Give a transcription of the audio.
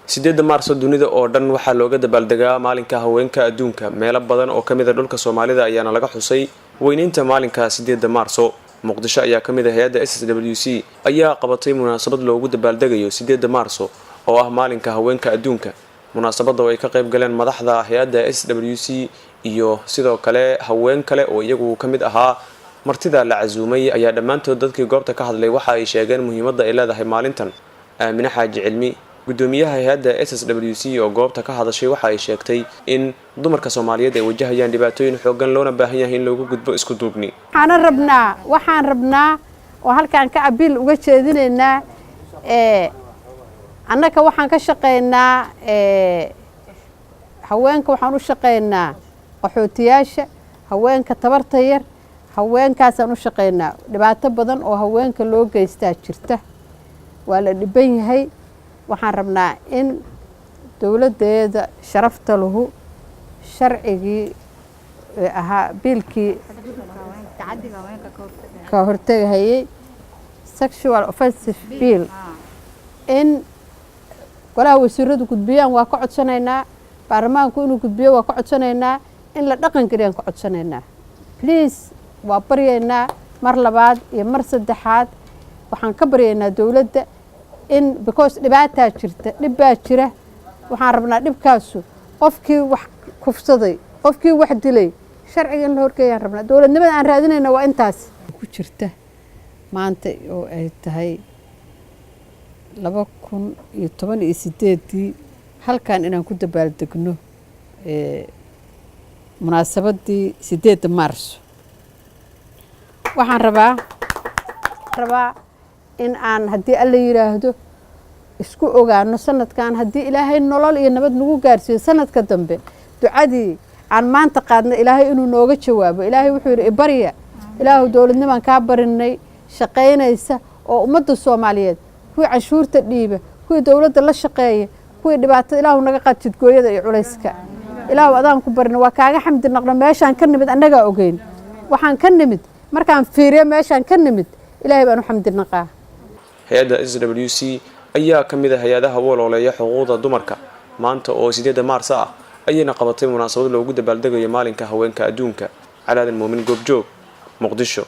8-da Maarso dunida oo dhan waxaa looga dabaaldegaa maalinka haweenka adduunka. Meelo badan oo kamid a dhulka Soomaalida ayaana laga xusay weyneynta maalinka 8-da Maarso. Muqdisho ayaa ka mid ah. Hay-adda SSWC ayaa qabatay munaasabad loogu dabaaldegayo 8-da Maarso oo ah maalinka haweenka adduunka. Munaasabadda oo ay ka qayb galeen madaxda hay-adda SWC iyo sidoo kale haween kale oo iyagu ka mid ahaa martida la casuumay, ayaa dhammaantood dadkii goobta ka hadlay waxa ay sheegeen muhiimadda ay leedahay maalintan. Aamine Xaaji Cilmi, gudoomiyaha hay-adda SSWC oo goobta ka hadashay, waxa ay sheegtay in dumarka Soomaaliyeed ay wajahayaan dhibaatooyin xoogan, loona baahan yahay in loogu gudbo isku duubni. Waxaan rabnaa oo halkaan ka appeal uga jeedinaynaa, annaka waxaan ka shaqaynaa haweenka, waxaan u shaqaynaa qaxootiyaasha, haweenka tabarta yar, haweenkaasaan u shaqaynaa. Dhibaato badan oo haweenka loo geystaa jirta, waa la dhiban yahay. Waxaan rabnaa in dowladdeeda sharafta lahu sharcigii ahaa bill-kii ka hortegahayay, sexual offensive bill, in golaha wasiiradu gudbiyaan waa ka codsanaynaa. Baarlamaanku inuu gudbiyo waa ka codsanaynaa. In la dhaqan geliyaan ka codsanaynaa. Please, waa baryaynaa mar labaad iyo mar saddexaad. Waxaan ka baryaynaa dowladda in, because dhibaataa jirta, dhib baa jira. Waxaan rabnaa dhibkaasu, qofkii wax kufsaday, qofkii wax dilay, sharciga in la horgeeyaan rabnaa. Dowladnimada aan raadinayna waa intaas ku jirta. Maanta oo ay tahay 2018-dii, halkan inaan ku dabaaldegno munaasabaddii 8-da Maarso, waxaan rabaa in aan, haddii Alla yidhaahdo, isku ogaano sanadkan, haddii Ilaahay nolol iyo nabad nagu gaarsiiyo sanadka dambe, ducadii aan maanta qaadna Ilaahay inuu nooga jawaabo. Ilaahay wuxuu yidhi, "Ibarya." Ilaahu, dowladnimaan kaa barinay shaqaynaysa oo ummadda Soomaaliyeed, kuwii canshuurta dhiiba, kuwii dowladda la shaqeeya, kuwii dhibaatada, Ilaahu naga qaad jidgooyada iyo culayska. Ilaahu, adaan ku barina, waa kaaga xamdi naqno. Meeshaan ka nimid annagaa ogeyn waxaan ka nimid. Markaan fiiriyo meeshaan ka nimid, Ilaahay baan u xamdi naqaa. Hay-adda SWC ayaa ka mid a hay-adaha u ololeeya xuquuqda dumarka. Maanta oo 8-da Maarsa ah ayayna qabatay munaasabad loogu dabaaldegayo maalinka haweenka adduunka. Calaadan Muumin, Goobjoog, Muqdisho.